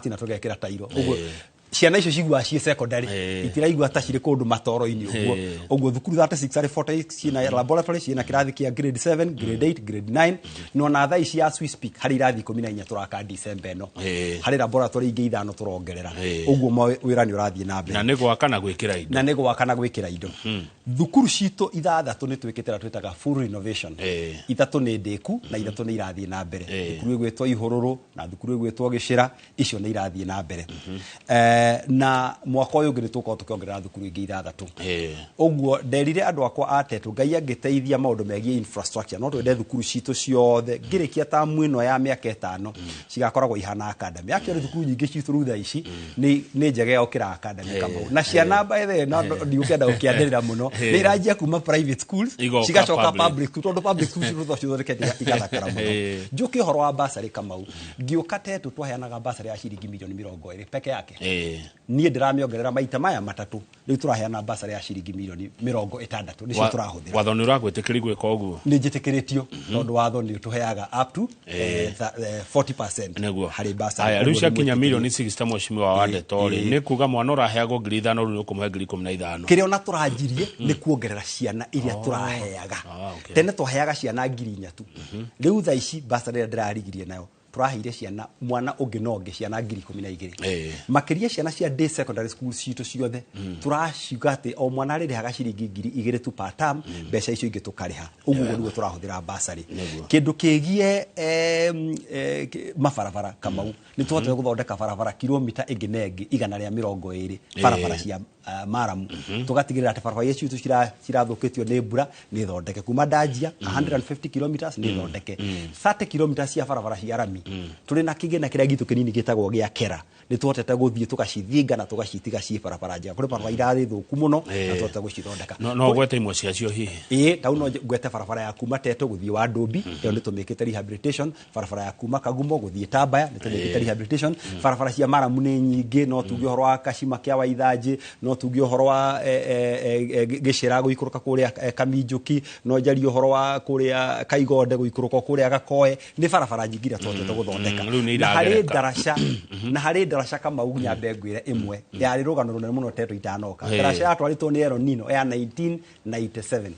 mabati na tũgekĩra tairo. Ũguo ciana icio ciguaga ciĩ secondary, itiraigua ta cirĩ kũndũ matoro-inĩ ũguo. Ũguo thukuru 36 harĩ 48 ciĩna laboratory, ciĩna kĩrathi kĩa grade 7, grade 8, grade 9. No na thaa ici as we speak harĩ irathi 14 tũraka December ĩno. Harĩ laboratory ingĩ ithano tũrongerera. Ũguo wĩra nĩ ũrathiĩ na mbere. Na nĩ gwaka na gwĩkĩra indo. Na nĩ gwaka na gwĩkĩra indo. Thukuru citũ ithathatũ nĩ twĩkĩte ĩrĩa twĩtaga full renovation. Ithatũ nĩ ndĩku na ithatũ nĩ irathiĩ na mbere. Thukuru ĩgwĩtwo Ihũrũrũ na thukuru ĩgwĩtwo Gĩcĩra, icio nĩ irathiĩ na mbere. Na mwaka ũyũ ũngĩ nĩ tũgũkorwo tũkĩongerera thukuru ingĩ ithathatũ. Ũguo nderire andũ akwa a Tetu, Ngai angĩteithia maũndũ megiĩ infrastructure, no twende thukuru citũ ciothe ngĩrĩkia tamu ĩno ya mĩaka 5 cigakoragwo ihana academy. Actually thukuru nyingĩ citũ rĩu thaa ici nĩ njega gũkĩra academy, Kamau. Na ciana by the way, no ndigũkĩenda gũkĩanĩrĩra mũno, nĩ iranjia kuma private schools igoka cigacoka public. Public school, tondũ public schools citũ cithondekete igathakara mũno. Njũke ũhoro wa bursary, Kamau. Ngĩũka Tetu twaheanaga bursary ya ciringi mirioni 20 peke yake. Niĩ ndĩramĩongerera maita maya matatũ. Rĩu tũraheana bursary ya ciringi mirioni 60 nĩcio tũrahũthĩra. Watho nĩ ũragwĩtĩkĩri gwĩka ũguo? Nĩ njĩtĩkĩrĩtio, tondũ watho nĩ ũtũheaga up to 40% Nĩguo. harĩ bursary. Aya, rĩu Ũguo ciakinya nĩ mirioni 60, mheshimiwa wa Ndeto rĩ, nĩ kuga mwana ũraheagwo 5,000 rĩu nĩ ũkũmũhe 15,000. Kĩrĩa ona tũranjirie nĩ kuongerera ciana iria tũraheaga. Tene twaheaga ciana 4,000 tu. Rĩu thaa ici bursary ĩrĩa ndĩrarigirie nayo tũraheire ciana mwana ũngĩ na ũngĩ ciana 12,000. Makĩria ciana cia day secondary school citũ ciothe tũraciuga atĩ o mwana arĩrĩhaga ciringi 2,000 tu per term, mbeca icio ingĩ tũkarĩha. Ũguo nĩguo tũrahũthĩra bursary. Kĩndũ kĩgie mabarabara, Kamau, nĩ tũhotete gũthondeka barabara kilomita ĩngĩ na ĩngĩ 120, barabara cia maramu. Tũgatigĩrĩra atĩ barabara iria citũ cirathũkĩtio nĩ mbura nĩ thondeke. Kuma ndanjia 150 kilometers nĩ thondeke, 30 kilometers cia barabara cia rami. Tũrĩ na kĩgĩna kĩrĩa gitũ kĩnini gĩtagwo gĩa kera, nĩ tũhotete gũthiĩ tũgacithinga na tũgacitiga ciĩ barabara njega. Kũrĩ barabara irarĩ thũku mũno na tũhotete gũcithondeka. No ũgwete imwe ciacio hihi? Ĩĩ, tau no ngwete barabara ya kuma Teto gũthiĩ wa Ndũmbi, ĩyo nĩ tũmĩkĩte rehabilitation. Barabara ya kuma Kagumo gũthiĩ Tambaya nĩ tũmĩkĩte rehabilitation. Barabara cia maramu nĩ nyingĩ. No tuge ũhoro wa Kacima kĩa Waithanjĩ, no tuge ũhoro wa Gĩcĩra gũikũrũka kũrĩa Kaminjũki, no njarie ũhoro wa kũrĩa Kaigonde gũikũrũka kũrĩa Gakoe. Nĩ barabara nyingĩ iria tũhotete gũthondeka. Rĩu nĩ Na harĩ iragereka. ndaraca, na harĩ ndaraca, Kamau, nyambe ngwĩre ĩmwe yarĩ rũgano rũnene mũno Teto itanoka. Ndaraca yatwarĩtwo nĩ El Nino ya 1997.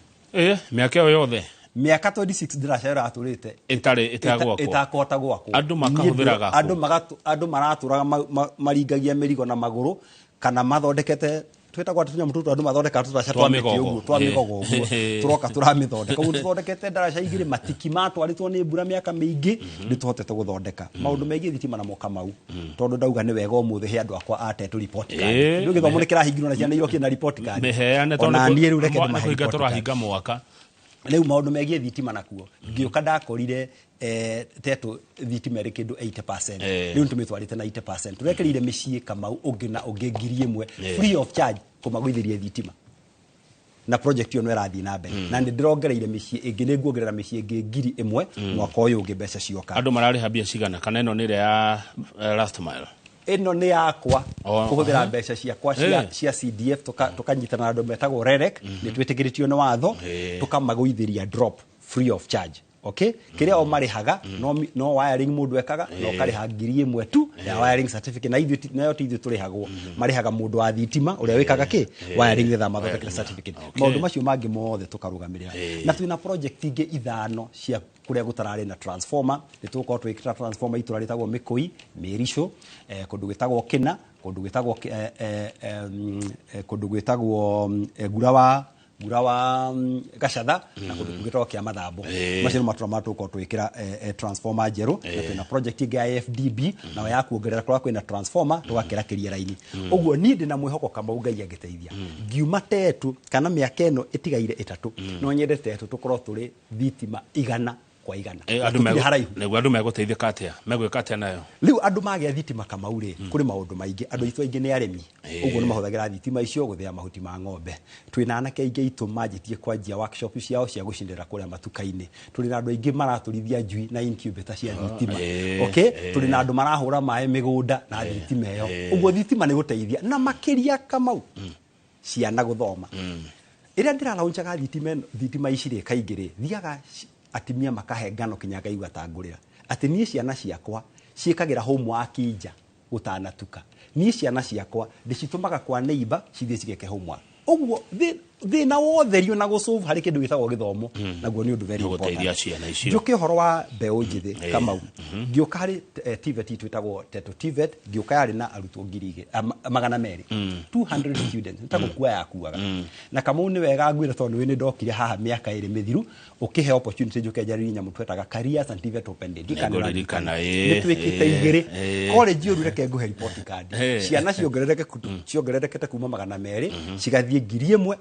Mĩaka ĩyo yothe? Mĩaka 26 ndaraca ĩyo ĩratũrĩte ĩtarĩ ĩtagwakwo. Ĩtakũhota gwakwo. Andũ makahũthĩraga kũ? Andũ maratũraga maringagia mĩrigo na magũrũ kana mathondekete twĩtagwo atĩ tũnyamũ tũtũ andũ mathondekaga tũtaraca twa twa mĩtĩ mĩgogo. Ũguo twa mĩgogo ũguo tũroka tũramĩthondeka. Ũguo tũthondekete ndaraca igĩrĩ matiki matwarĩtwo nĩ mbura mĩaka mĩingĩ, nĩ tũhotete gũthondeka. Maũndũ megiĩ thitima namo, Kamau, tondũ ndauga nĩ wega ũmũthĩ he andũ akwa a Tetu report card. Rĩu gĩthomo nĩ kĩrahingirwo na ciana irokire na report card. Mĩheane. Ona niĩ rĩu reke nĩ ndĩmahe kũhinga report card. tũrahinga mwaka. Rĩu maũndũ megiĩ thitima nakuo, ngĩũka ndakorire Tetu thitima ĩrĩ kĩndũ 80%. Rĩu nĩtũmĩtwarĩte 90%. Tũrekĩrĩire mĩciĩ, Kamau, ũngĩ na ũngĩ 1,000 free of charge kũmagũithĩria thitima, na project ĩyo no ĩrathiĩ na mbere na nĩ ndĩrongereire mĩciĩ ĩngĩ, nĩ nguongerera mĩciĩ ĩngĩ 1,000 mwaka ũyũ ũngĩ mbeca cioka. Andũ mararĩha mbia cigana, kana ĩno nĩ ĩrĩa ya last mile? Ĩno nĩ yakwa kũhũthĩra mbeca ciakwa cia, cia CDF. Tũkanyitana na andũ metagwo REREC, nĩ twĩtĩkĩrĩtio nĩ watho, tũkamagũithĩria drop free of charge. Okay, kĩrĩa o marĩhaga no wiring mũndũ ekaga na ũkarĩha 1,000 tu ya wiring certificate, na ithuĩ nayo ti ithuĩ tũrĩhagwo, marĩhaga mũndũ wa thitima ũrĩa wĩkaga kĩ wiring nĩgetha mathondekere certificate. Maũndũ macio mangĩ mothe tũkarũgamĩrĩra. Na twĩna project ingĩ ithano cia kũrĩa gũtararĩ na transformer. Nĩ tũgũkorwo twĩkĩra transformer itũra rĩtagwo Mĩkũi, Mĩricũ, kũndũ gwĩtagwo Kĩna, kũndũ gwĩtagwo Ngura wa Gacatha na kũndũ kũngĩ gwĩtagwo Kĩa Mathambo. Macio nĩ matũra marĩa tũgũkorwo twĩkĩra transformer njerũ. Na twĩna project ĩngĩ ya FDB nayo ya kuongerera kũrĩa kwĩna transformer tũgakĩra raini. Ũguo niĩ ndĩna mwĩhoko, Kamau, Ngai angĩteithia, ngiuma Tetu kana mĩaka ĩno ĩtigaire 3, no nyende Tetu tũkorwo tũrĩ thitima 100%. Na Andũ tũtirĩ haraihu. Nĩguo andũ megũteithĩka atĩa, megwĩka atĩa nayo? Rĩu andũ magĩa thitima, Kamau rĩ, kũrĩ maũndũ maingĩ. Andũ aitũ aingĩ nĩ arĩmi, ũguo nĩ mahũthagĩra thitima icio gũthĩa mahuti ma ng'ombe. Twĩna anake aingĩ aitũ manjĩtie kwanjia workshop ciao cia gũcinĩra kũrĩa matuka-inĩ. Tũrĩ na andũ aingĩ maratũrithia njui na incubator cia thitima. Okay, tũrĩ na andũ marahũra maĩ mĩgũnda na thitima ĩyo. Ũguo thitima nĩ gũteithia na makĩria, Kamau, ciana gũthoma. Ĩrĩa ndĩralaunchaga thitima ĩno, thitima ici rĩ, kaingĩ rĩ thiaga atimia makahe ngano kinya ngaigua ta ngũrĩra atĩ niĩ ciana ciakwa ciĩkagĩra homework nja. Gũtanatuka, niĩ ciana ciakwa ndĩcitũmaga kwa neighbor cithiĩ cigeke homework. Ũguo thĩna wotherio na gũsolve harĩ kĩndũ gĩtagwo gĩthomo, naguo nĩ ũndũ very Nĩ gũteithia important. ciana icio. Njũke ũhoro wa mbeũ njĩthĩ, Kamau. Ngĩũka harĩ TVET twĩtagwo Tetu TVET, ngĩũka yarĩ na arutwo 2,200, 200 students, nĩ ta gũkua yakuaga. Na Kamau, nĩ wega ngwĩre, tondũ nĩ ndokire haha mĩaka 2 mĩthiru, ũkĩhe opportunity njũke njarĩrie nyamũ twetaga Careers and TVET Open Day. Ndiũĩ kana nĩ Nĩngũririkana, ũraririkana. ĩĩ, Nĩ twĩkĩte 2 college ũru. Reke ngũhe report card. Ciana ciongererekete kuma 200 cigathiĩ 1,500.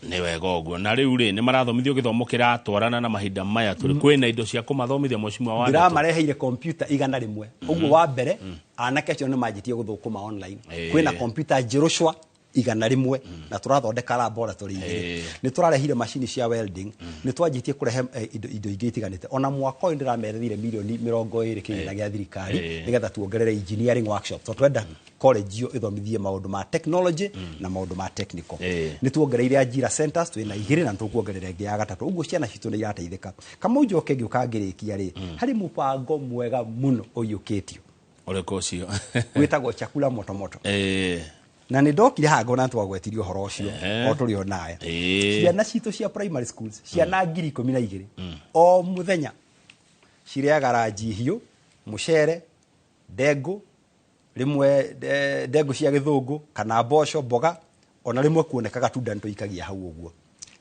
Nĩ wega ũguo. Na rĩu rĩ, nĩ marathomithio gĩthomo kĩratwarana na mahinda maya tũrĩ? Kwĩna indo cia kũmathomithia, mheshimiwa wa Ndeto? Ndĩramareheire kompiuta 100. Ũguo wa mbere, anake acio nĩ manjĩtie gũthũkũma online. Kwĩna kompiuta njerũ cwa 100, na tũrathondeka laboratory 2. Nĩ tũrarehire macini cia welding, nĩ twanjĩtie kũrehe indo ingĩ itiganĩte. Ona mwaka ũyũ ndĩramerethire mirioni 20 kĩgĩna gĩa thirikari, nĩgetha tuongerere engineering workshop, tondũ twenda college ĩyo ĩthomithie maũndũ ma technology na maũndũ ma technical. Nĩ tuongereire ajira centers, twĩna 2 na nĩtũkuongerera ĩngĩ ya gatatũ. Ũguo ciana citũ nĩ irateithĩka. Kamau, njoke ngĩũka ngĩrĩkia rĩ, harĩ mũbango mwega mũno ũiyũkĩtio. Ũrĩkũ ũcio? Wĩtagwo Chakula Motomoto. Na nĩ ndokire haha ngona twagwetirie ũhoro ũcio o tũrĩ o nawe. Ciana citũ cia primary schools, ciana 12,000, o mũthenya cirĩaga ranji hiũ, mũcere, ndengũ, rĩmwe ndengũ cia gĩthũngũ kana mboco, mboga, ona rĩmwe kuonekaga tunda nĩ tũikagia hau. Ũguo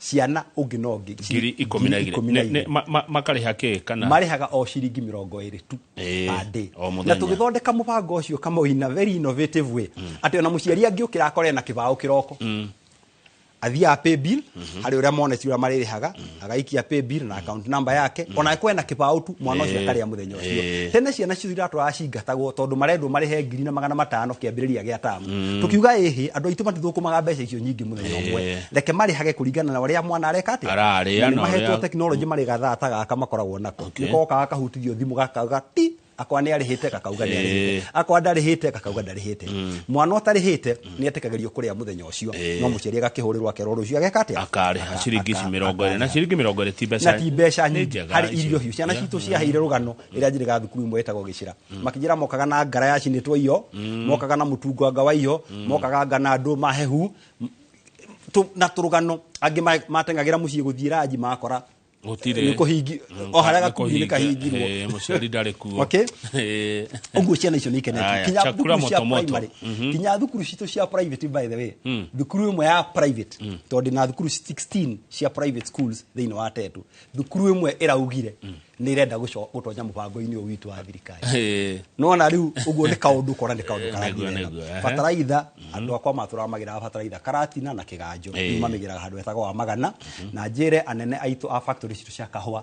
ciana ũngĩ na ũngĩ 12,000. 12. Makarĩha kĩ kana? Marĩhaga o ciringi 20 tu per day. O mũthenya. Na tũgĩthondeka mũbango ũcio, Kamau, in a very innovative way, atĩ ona mũciari angĩũkĩra akore na kĩbaũ kĩroko, athiaga pay bill harĩ ũrĩa moneti ũrĩa marĩrĩhaga, agaikia pay bill na account number yake, ona angĩkorwo ena kĩbaũ tu, mwana ũcio akarĩa mũthenya ũcio. Tene ciana cicio iratwara cingatagwo tondũ marendwo marĩhe 1,500 kĩambĩrĩria gĩa tamu. Tũkiuga ĩhĩ, andũ aitũ matithũkũmaga mbeca icio nyingĩ mũthenya ũmwe, reke marĩhage kũringana na ũrĩa mwana areka atĩa. Ararĩa Na nĩ na mahetwo ũrĩa- technology, marĩ gathaa ta gaka makoragwo nako. Nĩko kaga kahutithio thimũ, gakauga ti akwa nĩ arĩhĩte, gakauga nĩ arĩhĩte, akwa ndarĩhĩte, gakauga ndarĩhĩte. Mwana ũtarĩhĩte nĩ etĩkagĩrio kũrĩa mũthenya ũcio, no mũciari agakĩhũrĩrwo akerwo rũciũ ageka atĩa. Akarĩha ciringi ici 20. Na akarĩha. ciringi 20 ti mbeca Na ti mbeca nĩ nyingĩ njega harĩ icio. irio hiũ. Ciana citũ ciaheire rũgano rĩrĩa njĩrĩga thukuru ĩmwe ĩtagwo Gĩcĩra, makĩnjĩra mokaga na ngara yacinĩtwo iyo, mokaga na mũtungo anga wa iyo, mokaga anga na ndũma hehu na tũrũgano. Angĩ mateng'agĩra mũciĩ gũthiĩ ranji, makora Gũtirĩ. nĩ kũhingi o harĩa gakundi nĩ kahingirwo. Mũciari ndarĩ kuo. Okay. Ũguo ciana icio nĩ ikenetio. Aya, Kinya chakula thukuru cia moto moto. primary, kinya thukuru citũ cia private, by the way, thukuru ĩmwe ya private, tondũ ndĩna thukuru 16 cia private schools thĩinĩ wa Tetu, thukuru ĩmwe ĩraugire nĩ ĩrenda gũtonya mũbango-inĩ ũyũ witũ wa thirikari. Nona rĩu ũguo nĩ kaũndũ kona nĩ kaũndũ karathiĩ Nĩguo, wega. Nĩguo, ehe. Bataraitha, andũ akwa matũraga magĩraga bataraitha Karatina na Kĩganjo. Rĩu mamĩgĩraga handũ hetagwo wa Magana. Na njĩre anene aitũ a factory citũ cia kahũa,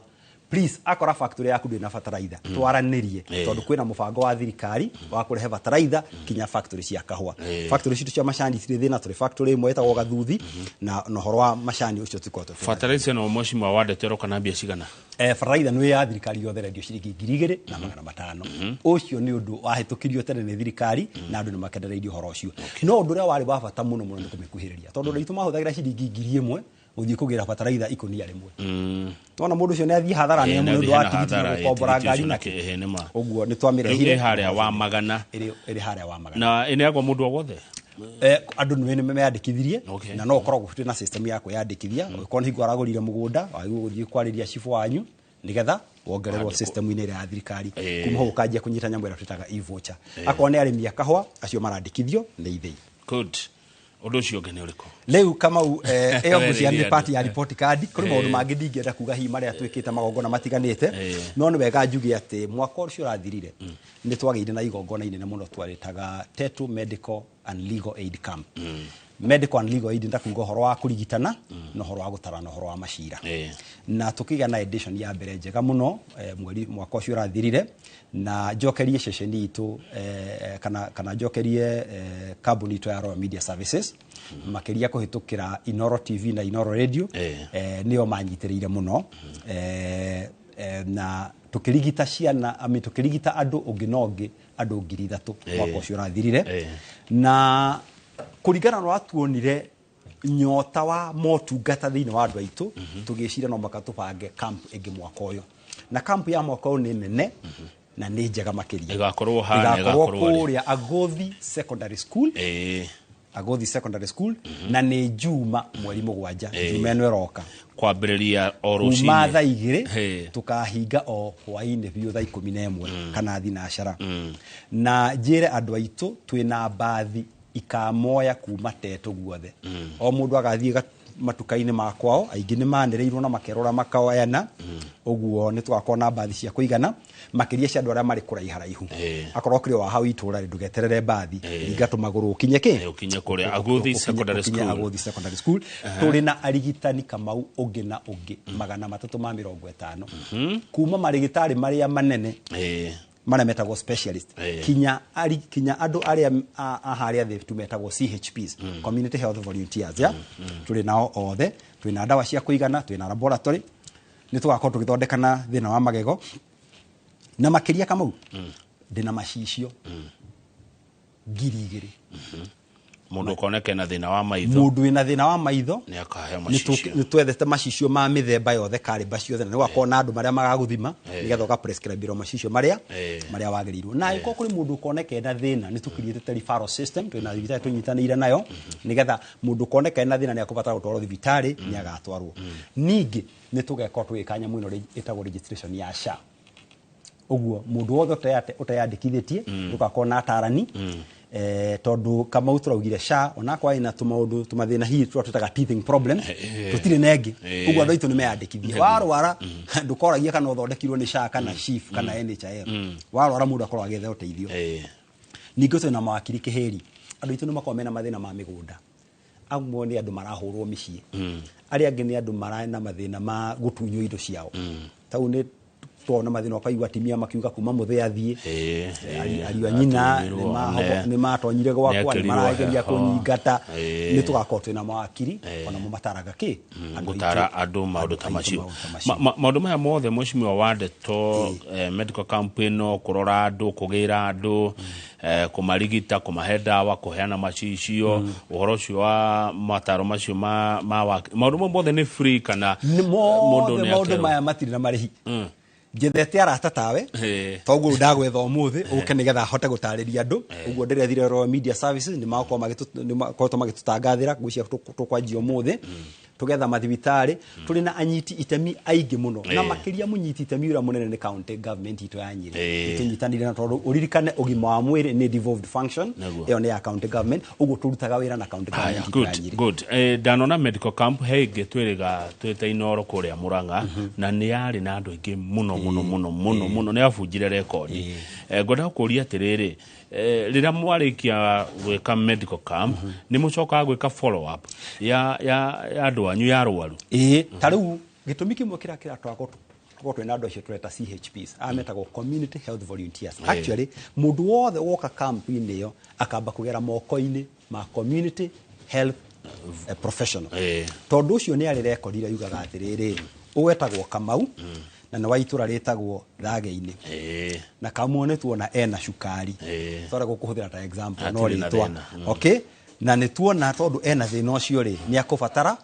please, akora factory yaku ndĩna bataraitha, twaranĩrie, tondũ kwĩna mũbango wa thirikari wa kũrehe bataraitha kinya factory cia kahũa. Factory citũ cia macani itirĩ thĩna, tũrĩ factory ĩmwe ĩtagwo Gathuthi, na ũhoro wa macani ũcio tũkoragwo twĩ Fertilizer no mheshimiwa wa Ndeto ĩroka na mbia cigana? Fertilizer nĩ ya thirikari yothe rendio ciringi 2,500. Ũcio nĩ ũndũ wahĩtũkirio tene nĩ thirikari, na andũ nĩ makenereirie ũhoro ũcio. No ũndũ ũrĩa warĩ wa bata mũno mũno nĩ kũmĩkuhĩrĩria, tondũ andũ aitũ mahũthagĩra ciringi 1,000 gũthiĩ kũgĩra bataraitha ikũnia rĩmwe. Twana mũndũ ũcio nĩ athiĩ hathara nĩ nĩ ũndũ wa tigiti na gũkombora ngari na Ĩĩ, nĩ ma. Ũguo nĩ Rĩu twamĩrehire. ĩ harĩa wa Magana? Ĩrĩ harĩa wa Magana. Na ĩneagwo mũndũ o wothe? Andũ nĩ meyandĩkithirie. Na no ũkoragwo twĩ na system ya kwĩyandĩkithia. Ũngĩkorwo nĩ hingo aragũrire mũgũnda, wagĩrĩirwo gũthiĩ kwarĩria cibũ wanyu nĩgetha wongererwo system-inĩ ĩrĩa ya thirikari. Kuma hau ũkanjia kũnyita nyamũ ĩrĩa twĩtaga e-voucher. Akorwo nĩ arĩmi a kahũa, acio marandĩkithio nĩ ithĩi. Good. Ũndũ ũcio ũngĩ nĩ ũrĩkũ? Rĩu Kamau, ĩyo ngũcia nĩ Wereire part andũ. ya report card. Kũrĩ maũndũ mangĩ ndingĩenda kuga hihi marĩa twĩkĩte magongona matiganĩte, no nĩ wega njuge atĩ mwaka ũcio ũrathirire nĩ twagĩire na igongona inene mũno twarĩtaga Tetu Medical and Legal Aid Camp. Medical and legal aid nĩ ta kuga ũhoro wa kũrigitana na ũhoro wa gũtarana ũhoro wa macira. Na tũkĩgĩa na edition ya mbere njega mũno, mweri mwaka ũcio ũrathirire. Na njokerie ceceni itũ, kana njokerie kambuni itũ ya Royal Media Services, makĩria kũhĩtũkĩra Inoro TV na Inoro Radio, nĩo manyitĩrĩire mũno, na tũkĩrigita ciana, I mean, tũkĩrigita andũ ũngĩ na ũngĩ, andũ 3,000 mwaka ũcio ũrathirire. Na kũringana na ũrĩa tuonire nyota wa motungata thĩinĩ wa andũ aitũ, tũgĩciria no mũhaka tũbange camp ĩngĩ mwaka ũyũ. Na camp ya mwaka ũyũ nĩ nene. Na nĩ njega makĩria. Ĩgakorwo ha na Ĩgakorwo ĩgakorwo rĩ? Kũrĩa Agothi Secondary School. Agothi Secondary School, na nĩ Juma mweri 7, Juma ĩno ĩroka. Kwambĩrĩria o Kuma rũcinĩ? thaa 2 tũkahinga o hwainĩ biũ thaa 11 kana thinacara. Na njĩre andũ aitũ twĩna mbathi ikamoya kuma Tetũ guothe. O mũndũ agathiĩ matuka-inĩ ma kwao. Aingĩ nĩ manĩrĩirwo na makerora makaoyana. Ũguo nĩ tũgakorwo na mbathi cia kũigana, makĩria cia andũ arĩa marĩ kũraiharaihu. Akorwo kũrĩ o wa hau itũũra rĩ, ndũgeterere mbathi, ringa tũmagũrũ ũkinye kĩ? Ũkinye kũrĩa Agothi Secondary Ũkinye School. Agothi Secondary School. Tũrĩ na arigitani, Kamau, ũngĩ na ũngĩ 350, kuma marĩgĩtarĩ marĩa manene, marĩa metagwo specialist, kinya andũ arĩa a harĩa thĩ tu metagwo CHPs, community health volunteers, ya tũrĩ nao othe. Twĩna ndawa cia kũigana, twĩna laboratory, nĩ tũgakorwo tũgĩthondekana thĩna wa magego, na makĩria, Kamau, ndĩna macicio 2000. Mũndũ ũkoneka na thĩna wa maitho? Mũndũ wĩna thĩna wa maitho nĩ akaheo nĩ macicio. Nĩ twethete macicio ma mĩthemba yothe, karĩmba ciothe, na nĩ gwakorwo na andũ marĩa magagũthima nĩgetha ũgaprescribe macicio marĩa marĩa wagĩrĩirwo. Na angĩkorwo kũrĩ mũndũ ũkoneka ena thĩna, nĩ tũkiriĩtĩte referral system. Twĩna thibitarĩ tũnyitanĩire nayo, nĩgetha mũndũ ũkoneka ena thĩna nĩ akũbatara gũtwarwo thibitarĩ, nĩ agatwarwo. Ningĩ nĩ tũgekorwo tũgĩka nyamũ ĩno ĩtagwo registration ya SHA. Ũguo mũndũ wothe ũteyandĩkithĩtie, ndũgakorwo na atarani, tondũ, Kamau, tũraugire SHA onakorwo ĩna tũmaũndũ tũmathĩna hihi tũrĩa twĩtaga teething problems, tũtirĩ na ĩngĩ. Ũguo andũ aitũ nĩ meyandĩkithie. Warwara ndũkoragia kana ũthondekirwo nĩ SHA kana SHIF kana NHIF. Warwara mũndũ akorwo agĩetha ũteithio. Ningĩ twĩna mawakiri kĩhĩri. Andũ aitũ nĩ makoragwo mena mathĩna ma mĩgũnda. Amwe nĩ andũ marahũrwo mĩciĩ, arĩa angĩ nĩ andũ marana mathĩna ma gũtunywo indo ciao. Tau nĩ tuona mathĩna, ũkaigua atimia makiuga kuma mũthĩ athiĩ, ariũ a nyina atunyirwo, nĩ matonyire gwakwa, nĩ nĩekĩrirwo marageria heho. kũnyingata. Nĩ tũgakorwo twĩna mawakiri onamo mataraga kĩ andũ aitũ- Gũtara andũ maũndũ ta aitũ macio. maũndũ ta macio. Maũndũ maya mothe, mheshimiwa wa ndeto, medical camp ĩno, kũrora andũ, kũgĩra andũ, kũmarigita, kũmahe ndawa, kũheana macicio, ũhoro ũcio wa mataro macio ma waki, maũndũ mau mothe nĩ free kana Nĩ mũndũ mothe nĩ maũndũ akerwo? maya matirĩ na marĩhi. Njethete arata tawe, toguo ndagwetha ũmũthĩ ũke nĩgetha hote gũtarĩria andũ. Ũguo ndĩrethire Royal Media Services, nĩ makorwo nĩ makoretwo magĩtũtangathĩra. Ngwĩciria tũkwanjia ũmũthĩ tũgetha mathibitarĩ. Tũrĩ na anyiti itemi aingĩ mũno, na makĩria mũnyiti itemi ũrĩa mũnene nĩ county government itũ ya Nyĩrĩ. Tũnyitanĩire na, tondũ ũririkane ũgima wa mwĩrĩ nĩ devolved function. Ĩyo nĩ ya county government. Ũguo tũrutaga wĩra na county Haya, government itũ ya good, Nyĩrĩ. good. Ndanona medical camp he ĩngĩ twĩrĩga twĩte Inoro kũrĩa Mũrang'a, na nĩ yarĩ na andũ aingĩ mũno mũno mũno mũno mũno, nĩ yabunjire rekondi. Ngwenda gũkũria atĩrĩrĩ, rĩrĩa mwarĩkia gwĩka medical camp, nĩ mũcokaga gwĩka follow up ya andũ anyu ya arwaru? Ĩĩ, ta rĩu gĩtũmi kĩmwe kĩrĩa kĩratwagwo tũkorwo twĩna andũ acio tũreta CHPs, aya metagwo community health volunteers. Actually, mũndũ wothe woka camp-inĩ ĩyo akamba kũgera moko-inĩ ma community health professional, tondũ ũcio nĩ arĩ rekondi ĩrĩa yugaga atĩrĩrĩ, ũgwetagwo Kamau na nĩ wa itũra rĩtagwo Thage-inĩ, na Kamau nĩ tuona ena cukari, twara gũkũhũthĩra ta example, no Hatirĩ na rĩtwa thĩna. Okay, na nĩ tuona tondũ ena thĩna ũcio rĩ, nĩ akũbatara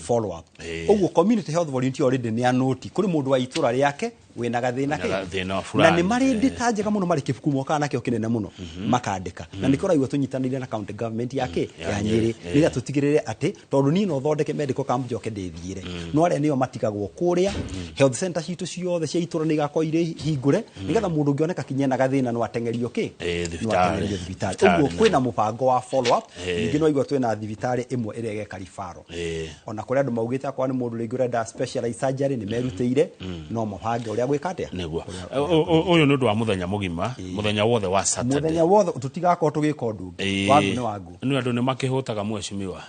follow up. Ũguo community health volunteer already nĩ anoti kũrĩ mũndũ wa itũra rĩake wĩna gathĩna Wĩna kĩ gathĩna na fulani. nĩ marĩ ndĩta njega mũno, marĩ kĩbuku mokaga nakĩo kĩnene mũno makandĩka. Na nĩkĩo ũraigua tũnyitanĩire na county government ya kĩ ya ya Nyĩrĩ. Nyĩrĩ, nĩgetha tũtigĩrĩre atĩ, tondũ niĩ no thondeke medical camp njoke ndĩthiĩre, no arĩa nĩo matigagwo kũrĩa. Health center citũ ciothe cia itũra nĩ igakorwo irĩ hingũre, nĩgetha mũndũ ũngĩoneka kinya ena gathĩna no ateng'erio kĩ no thibitarĩ. ateng'erio thibitarĩ. Thibitarĩ, Ũguo kwĩna mũbango wa follow up. Ningĩ no igua twĩna thibitarĩ ĩmwe ĩrĩa ĩgeka referral, ona kũrĩ andũ maugĩte akorwo nĩ mũndũ rĩngĩ ũrenda specialized surgery, nĩ merutĩire, no mabange ũrĩa gwĩka atĩa. Nĩguo. Ũyũ nĩ ũndũ wa mũthenya mũgima, mũthenya wothe wa Saturday? Mũthenya wothe, tũtigakorwo tũgĩka ũndũ ũngĩ. Wangu nĩ wangu. Nĩ andũ nĩ makĩhũtaga, mheshimiwa.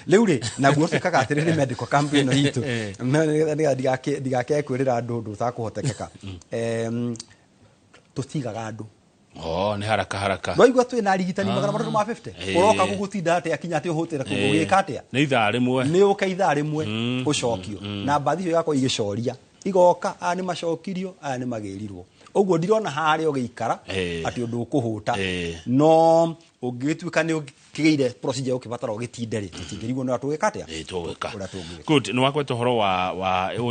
Rĩu rĩ, naguo twĩkaga atĩrĩrĩ, medical camp ĩno itũ, nĩgetha ndigake kwĩrĩra andũ ũndũ ũtakũhotekeka, tũtigaga andũ. Oh, nĩ haraka haraka. Waigua twĩna arigitani 350. Ũroka gũgũtinda atĩa kinya atĩ ũhũtĩre gũgĩka atĩa? Nĩ ithaa rĩmwe. Nĩ ũke ithaa rĩmwe ũcokio, na mbathi icio igakorwo igĩcoria, igoka, aya nĩ macokirio, aya nĩ magĩrirwo. Ũguo ndirona harĩa ũgĩikara atĩ ũndũ ũkũhũta. No ũngĩgĩtuĩka nĩ ũkĩgĩire procedure ũkĩbatara ũgĩtinde rĩ, tũtingĩrigwo nĩ ũrĩa tũgĩka atĩa. Tũgwĩka. Ũrĩa tũngĩka. Good. Nĩ wakweta ũhoro wa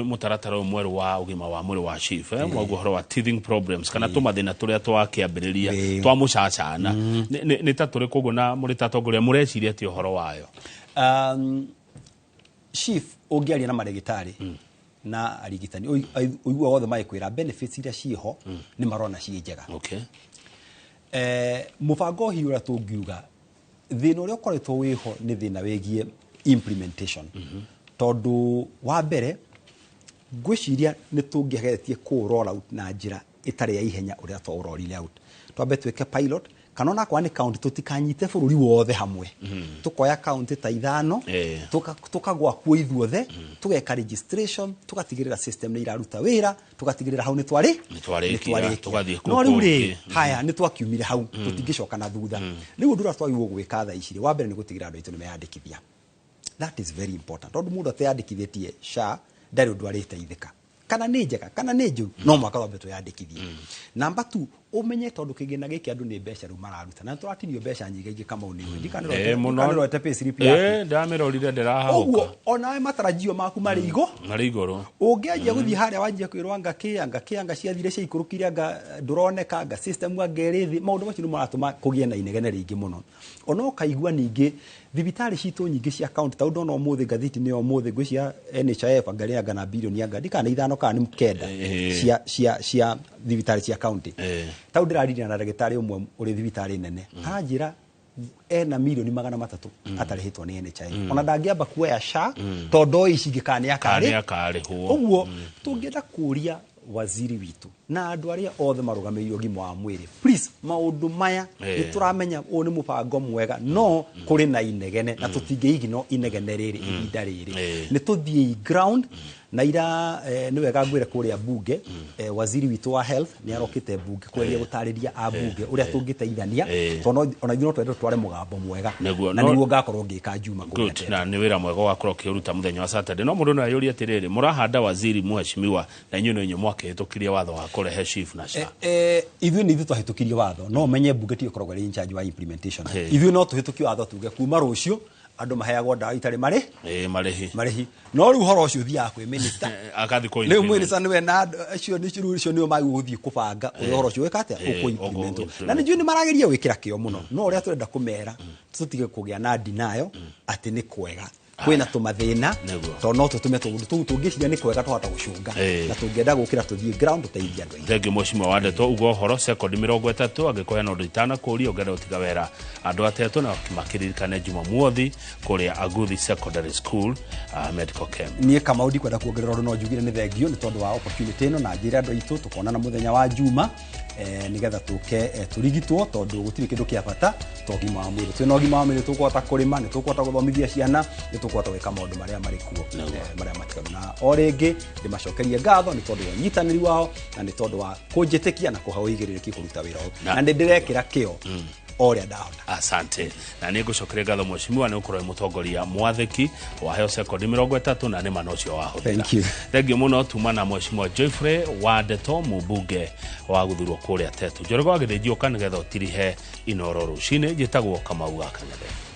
mũtaratara ũyũ mwerũ wa ũgima wa mwĩrĩ wa SHIF, mwaguo ũhoro wa teething problems kana tũmathĩna tũrĩa twakĩambĩrĩria twa mũcacana. Nĩ ta tũrĩkũ ũguo, na mũrĩ ta atongoria mũreciria atĩa ũhoro wayo? SHIF, ũngĩaria na marĩgĩtarĩ na arigitani, ũiguaga othe magĩkwĩra benefits iria ciĩho nĩ marona ciĩ njega. Mũbango hihi ũrĩa tũngiuga thĩna ũrĩa ũkoretwo wĩho nĩ thĩna wĩgiĩ implementation, tondũ wa mbere ngwĩciria nĩ tũngĩageretie kũ roll out na njĩra ĩtarĩ ya ihenya ũrĩa twa roll out. Twambe twĩke pilot, kana ona akorwo nĩ county, tũtikanyite bũrũri wothe hamwe, tũkoya county ta 5, tũkagwa kuo ithuothe, tũgeka registration, tũgatigĩrĩra system nĩ iraruta wĩra, tũgatigĩrĩra hau nĩ twarĩ Nĩ twarĩkia, nĩ twarĩkia. Tũgathiĩ kũu No rĩu rĩ, kũngĩ. Haya, nĩ twakiumire hau, tũtingĩcoka na thutha. Rĩu ũndũ ũrĩa twagĩrĩirwo gwĩka thaa ici rĩ, wa mbere nĩ gũtigĩrĩra andũ aitũ nĩ meyandĩkithia. That is very important, tondũ mũndũ ateyandĩkithĩtie SHA ndarĩ ũndũ arĩteithĩka, kana nĩ njega kana nĩ njũru, no mwaka wambe twĩyandĩkithie. Number 2, ũmenye tondũ kĩgĩna gĩkĩ andũ nĩ mbeca rĩu mararuta, na nĩtũratinio mbeca nyingĩ ingĩ. Kamau, nĩ Mũno. ndikanĩrorete payslip yaku. Ndamĩrorire, ndĩrahahũka. Ũguo onawe matarajio maku marĩ igũ Marĩ igũrũ. Ũngĩanjia gũthiĩ harĩa wanjia kwĩrwo anga kĩ, anga kĩ, anga ciathire ciaikũrũkire, anga ndũroneka, anga system anga ĩrĩ thĩ, maũndũ macio nĩ maratũma kũgĩe na inegene rĩingĩ mũno. Ona ũkaigua ningĩ thibitarĩ citũ nyingĩ cia county, ta ndona ũmũthĩ ngathĩti-inĩ ya ũmũthĩ, ngwĩciria NHIF anga rĩ anga na bilioni anga ndikana 5 kana nĩ 9 cia thibitarĩ cia county. Tau ndĩraririe na ndagĩtarĩ ũmwe ũrĩ thibitarĩ nene, aranjĩra ena milioni 300 atarĩhĩtwo nĩ NHIF, ona ndangĩamba kuoya SHA tondũ oĩ ici ingĩ kana nĩ Kana akarĩ nĩ akarĩhwo. Ũguo tũngĩenda kũria waziri witũ na andũ arĩa othe marũgamĩrĩire ũgima wa mwĩrĩ, please, maũndũ maya nĩ tũramenya ũyũ nĩ mũbango mwega, no kũrĩ na inegene na tũtingĩigino inegene rĩrĩ ihinda rĩrĩ. Nĩ tũthiĩi ground na ira, nĩ wega ngwĩre kũrĩa bunge, waziri witũ wa health nĩ arokĩte bunge kweria gũtarĩria ambunge ũrĩa tũngĩteithania, tondũ ona ithuĩ no twende tũtware mũgambo mwega. Nĩguo, Na nĩguo ngakorwo ngĩka Juma kũrĩa Good. Tete. Na nĩ wĩra mwega wakorwo ũkĩũruta mũthenya wa Saturday. No mũndũ no ayũrie atĩrĩrĩ, mũrahanda waziri mheshimiwa na inyuĩ no inyuĩ mwakĩhĩtũkirie watho wa kũrehe SHIF na SHA? Ithuĩ nĩ ithuĩ twahĩtũkirie watho, no menye bunge tiyo ĩkoragwo ĩrĩ in charge wa implementation. Ithuĩ no tũhĩtũkie watho tuge kuma rũciũ andũ maheagwo ndawa itarĩ marĩ Marĩhi. Marĩhi. No rĩu ũhoro ũcio ũthiaga kwĩ minister. Akathi kũ Rĩu implement. minister nĩwe na andũ acio nĩ rĩu icio nĩo magĩrĩirwo gũthiĩ kũbanga ũrĩa ũhoro ũcio wĩka atĩa, ũkũ-implementwo. Ũkũ-implement. Na nĩ njũĩ nĩ marageria gwĩkĩra kĩo mũno, no ũrĩa tũrenda kũmera, tũtige kũgĩa na denial atĩ nĩ kwega, kwĩna tũmathĩna. Tondũ no tũtũme tũũndũ tũu tũngĩciria nĩ kwega twahota gũcũnga, na tũngĩenda gũkĩra tũthiĩ ground tũteithie andũ aingĩ. Thengiũ mheshimiwa wa ndeto uga ũhoro sekondi 30, angĩkorwo hena ũndũ itanakũria ũngĩenda gũtiga wera andũ atetũ na makĩririkane Jumamothi kũrĩa Aguthi Secondary School, medical camp. Niĩ Kamau ndikwenda kuongerera ũndũ, no njugire nĩ thengio nĩ tondũ wa opportunity ĩno, na njĩre andũ aitũ tũkonana mũthenya wa Juma, nĩgetha tũke, tũrigitwo, tondũ gũtirĩ kĩndũ kĩa bata ta ũgima wa mwĩrĩ. Twĩna ũgima wa mwĩrĩ tũkũhota kũrĩma, nĩ tũkũhota gũthomithia ciana, nĩ tũkũhota gwĩka maũndũ marĩa marĩ kuo, marĩa matigaru. Na o rĩngĩ ndĩmacokerie ngatho nĩ tondũ wa ũnyitanĩri wao na nĩ tondũ wa kũnjĩtĩkia na kũhe ũigĩrĩrĩki kũruta wĩra ũyũ, na nĩ ndĩrekĩra kĩo o ũrĩa ndahota. Asante. Na nĩ ngũcokeria ngatho mheshimiwa nĩ gũkorwo wĩ mũtongoria mwathĩki, waheo sekondi 30 na nĩ mana ũcio wahũthĩra. Thank you. Thengiũ mũno. Tuma na mheshimiwa Geoffrey wa Ndeto, mũmbunge wa gũthurwo kũrĩa Tetu. Njoroge wa Gĩthĩnji, ũka nĩgetha ũtirihe Inoro rũcinĩ. Njĩtagwo Kamau wa Kang'ethe.